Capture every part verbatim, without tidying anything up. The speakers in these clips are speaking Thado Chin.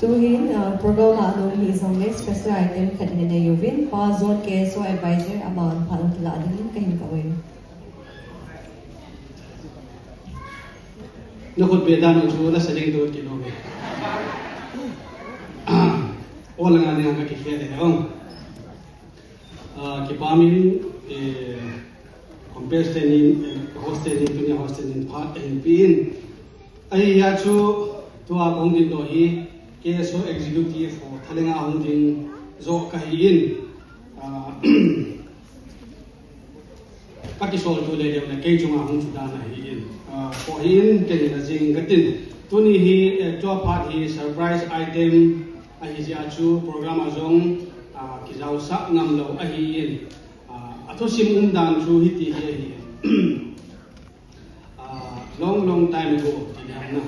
Tuhin, ah, program a nung hi jong le special item khat hi nei uvin, Pa John K S O advisor ama phat hung kilah dingin kahin kouve. Nakhut be dan chu la sa ding tu ti lo. Ola nga ni nga ki khe de ong. Ah, kipa min, eh, compare standing, eh, host standing, tunia host standing phat, eh, pi in. Ahia chu, tua kong din lo hi, K S O executive ho, thalenga hung din, jo kahi in. Ah, ka kisol tu le le na kei chunga hung chu dan ahi in. Ah, ko hi in, kei na jing katin. Tuni hi, eh, tua phat hi, surprise item, Ahi jeh a chu program a jong, ah, kijao sah ngam lo ahi in, ah, athusim um dan chu hiti hi ahi in. Ah, long, long time ago, ti ding na.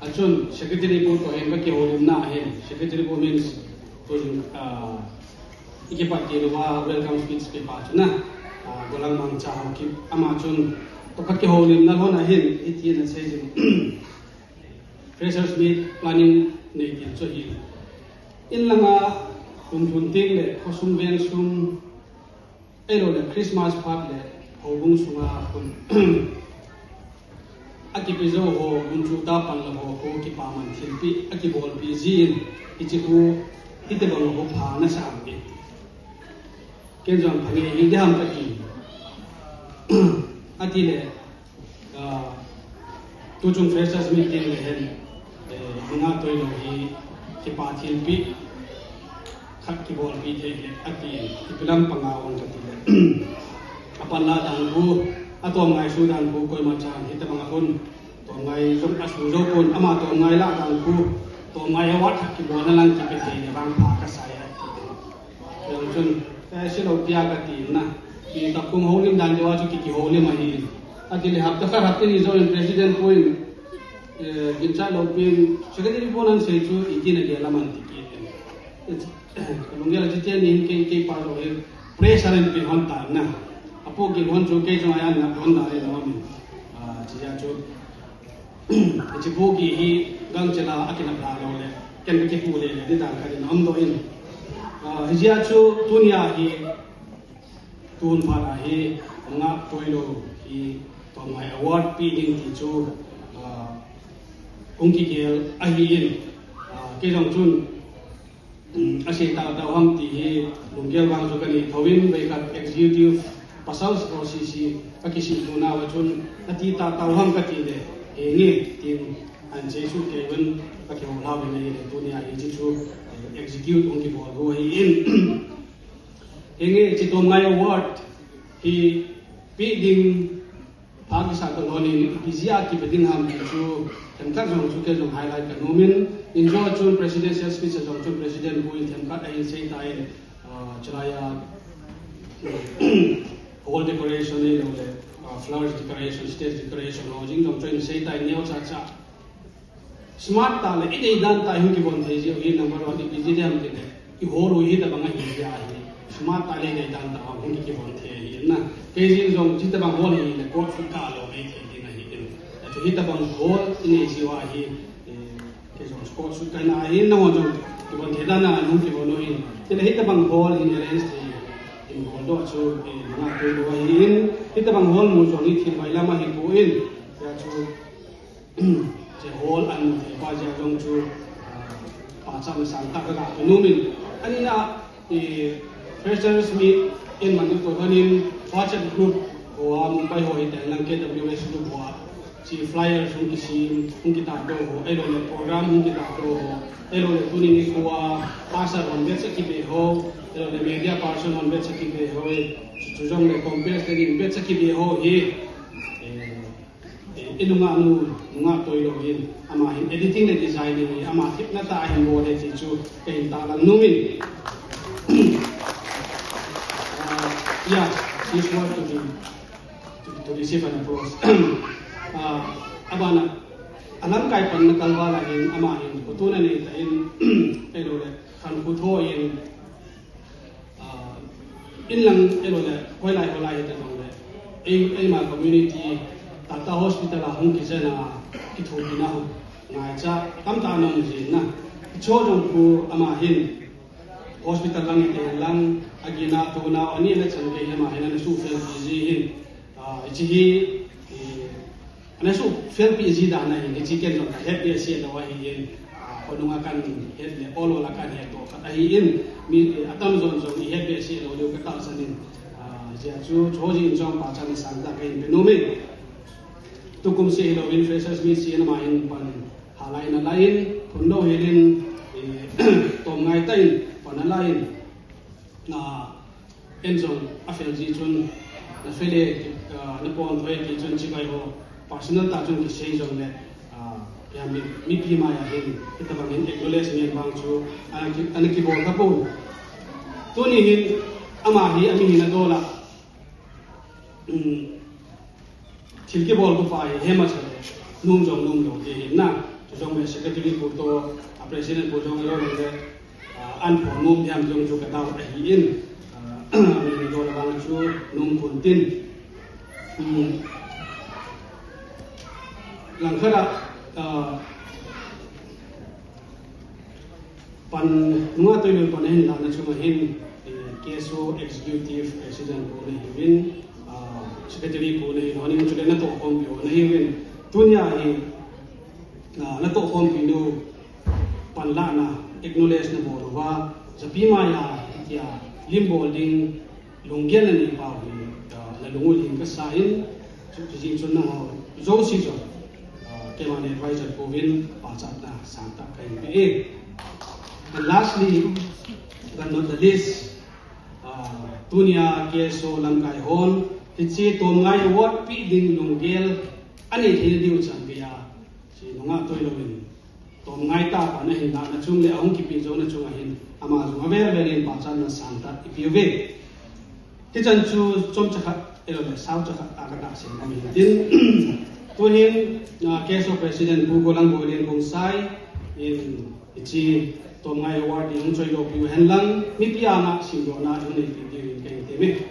Achun, secretary pu toh hin ka kihoulimna ahin. Secretary pu means, tu, ah, i kipat kit uva welcome speech kipa chu na. Ah, Golang Mangcha Haokip. Ama chun, toh ka kihoulimna lhon ahin, hiti na sei jing. Freshers Meet planning nei ding chu ahi. In langa kum thum teng le khosung veng sung, ahilou le Christmas phat le houbung sunga khun akipe jou ho, gunchu tah pan la ho, kho kipaman thilpeh akibolpeh jin, hiche khu hitobang ho pha nasa ham e. Ken jong pha nge hi diham kati. Ati le, Ah, tuchung freshers meeting le hen, eh, nunga toilou hi kipa thilpeh khat kibolpeh thei le ati, kipi lam panga ong kati le. Apan la dan khu, atom ngai su dan khu, koima chan hitobang a khun, tom ngai jong asu jou pon, ama tom ngai la dan khu, tom ngai award khat kibolna lang kipe thei le vang pha kasai ati. Jong chun, eh, silou pia kati na. Ki ta kum houlim dan deuva chu ki, kihoulim ahi. Ati le hapta khat hapta ni jou in president pu in, eh, ginchat loupin, secretary pu nan sei chu iti na gel aman ti kit in. Lunggel a chu teni hin kei, kei pa jou hin pressure in pin hon ta na. Apu gil hon chu kei jong ayan na hon da le lo amin. Ah, chia chu Hiche bogie hi gangchel a akinap da lou le, ken kakipu le le, ni dan khat in aum doh in. Ah, hijeh a chu tunia hi, tun phat a hi, nga toilou hi, Tomngai Award pe ding ti chu, ah, hung kigel ahi in. Ah, kei jong chun, Um, asei tahtah u ham ti hi lunggel vang chu kanei thouvin, veikhat executive pasal ho sese kakisim tuna uva chun ati tahtah u ham kati le, henge tin ahin sei suh kei uvin kakihou lha uvin ahile tunia hiche chu, eh, execute hung kibol u ahi in. Henge hiche Tomngai Award hi pe ding Pha kisa talou in, ipi jeh a kipe ding ham ti chu, themkhat jong chu kei jong highlight kanom in, in jong chun presidential speech a jong chun president pu in themkhat ahin sei tan, ah, chulai a, hall decoration ahilou le, ah, flowers decoration, stage decoration ho jing jong chu ahin sei tan neocha cha. Smart tah le, i deidan tah hung kibon thei jeh u hi number one, ipi jeh ham tile, i hall u hi hitobang ahi jeh ahi. Smart tah le, i deidan tah hung kibon thei ahi na. Kei jeng jong hitobang hall hile, coat suit kah a lou nei thei ding ahi in. Achu hitobang hall i nei jeh u ahi, eh, kei jong coat suit kah a ahi, nangho jong kibon thei dan a hung kibon u hin. Chule hitobang hall hin arrange thei in hall doh chu, eh, nanga tui lou ahi in. Hitobang hall mu jong hi thil vailam ahi poi in. Tia chu Hiche hall amu thei pa jeh a jong chu, ah, pachatna sangtah kaga pe nom in. Ani na, eh, freshers meet in Manipur lhon in WhatsApp group ho a Mumbai ho hi teng lang K W S group ho a. Hiche flyers hung kisem, hung kitahdoh ho, ahilou le program hung kitahdoh ho, ahilou le tuni nikho a pastor hon batch a kibe ho, ahilou le media person hon batch a kibe ho, eh, chu, chu jong le compare te ding batch a kibe ho hi, eh, Eh, i nungah nu, nungah toilou hin, ama hin editing le designing hi, ama thepna tah a ahin bol e ti chu, kahin tahlang nom in. Ah, yeah, she's worth to be, to, to receive an applause. Ah, abana, alamkai panna kalval a hin, ama hin, khotona nei tah in, ahilou le, khankho tho in, Ah, in lang ahilou le, hoilai, hoilai hita jong le. Ei, eima community, Tata Hospital a hung kijen a, kithopina hung. Ngaicha, tamtah ana um jin na. Cho jong khu ama hin hospital lang ite lang, agina tuna ani le chan ke ama hin ana suhfel pi ji hin. Ah, hiche hi, eh, ana suhfel pi ji dan ahin, hiche ken jong kahet behseh lou ahin, ah, khonunga kahet le ol ol a kahet to khat ahin, mi, eh, atam jon jong ihet behseh lou diu katahsan in, ah, hijeh chun, cho jeh in jong pachatna sangtah kahin pe nom e. Tukum seh hilou in freshers meet seh in ama hin pan Halai nalai in, phun lou hilin, eh, tomngai tah in, pan nalai in, na, en jong afel ji chun, nafel e, ah, napon thoi ti chun chibai ho, personal tah chun kisei jongle, ah, ya mi, mipi mai a hin, hitabang hin acknowledge ngen bang chu, ana ki, ana kibol tapon. Tuni hin, ama hi, ami hin adol a, um, thil kibol khu fa hi, hema chale, nom jong nom lou ti hin na. Chu jong le secretary pu toh, a president pu jong lou le, ah, an pho nom diam jong chu kadou ahin, ah, mi dol vang chu nom khun tin. Hmm. Langkhat a, ah, Pan, nunga toilou pan ahin lahna chunga hin, eh, K S O Executive President pu nahiuvin, ah, Secretary pu nahiuvin, chule natoh khompi u nahiuvin. Tunia hi, ah, natoh khompi nu pan lahna acknowledge nabol uva, japi mai a, hitia, lim bol ding, lunggel nanei pau hi, ah, nalung u lhing kasa in, chu, chu jeh chun nangho jouse jong, ah, keima advisor pu vin pachatna sangtah kahin pe e. And lastly, but not the least, ah, tunia K S O lamkai hon, hiche Tomngai Award pe ding lunggel anei thei diu chan geiya, hiche nunga toilou in, Tomngai tah pan ahin lahna chung le ahung kipe jouna chunga hin ama jong avel vel in pachatna sangtah ipe uve. Hichan chu chomcha khat, ahilouleh saocha khat a katahsan nom ahin tin. Tuhin, ah, K S O President Pu Gollhang Boilin Khongsai in hiche Tomngai Award in hung choilou piu hen lang, mipi anga simdohna hung neipi diuvin kahin temme.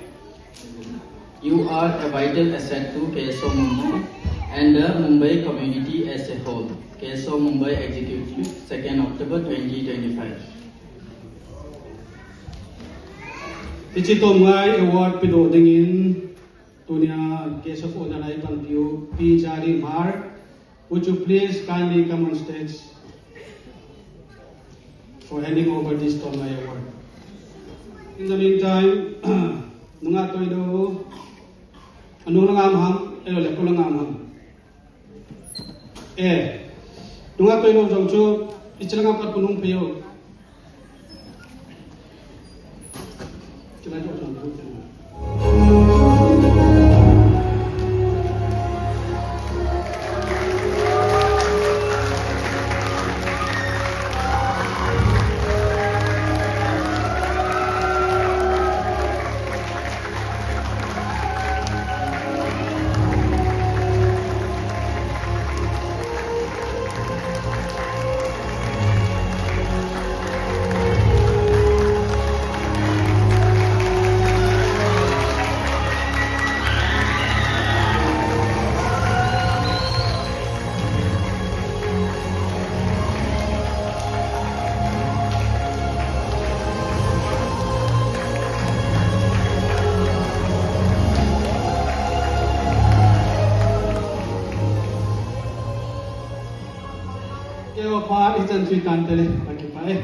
You are a vital asset to K S O Mumbai and the Mumbai community as a whole. K S O Mumbai Executive, second October twenty twenty-five. Hiche Tomngai Award pedoh dingin, tunia Guest of Honour a ipanpiu, Pi Jari Hmar, would you please kindly come on stage for handing over this Tomngai Award? In the meantime, nunga toilou, anung lang am ham, ahilouleh apo lang am ham. Eh, nunga toilou jong chu, hiche lang a pat hung pei o. Keiho phat hichan chu itan tele, kakipah e.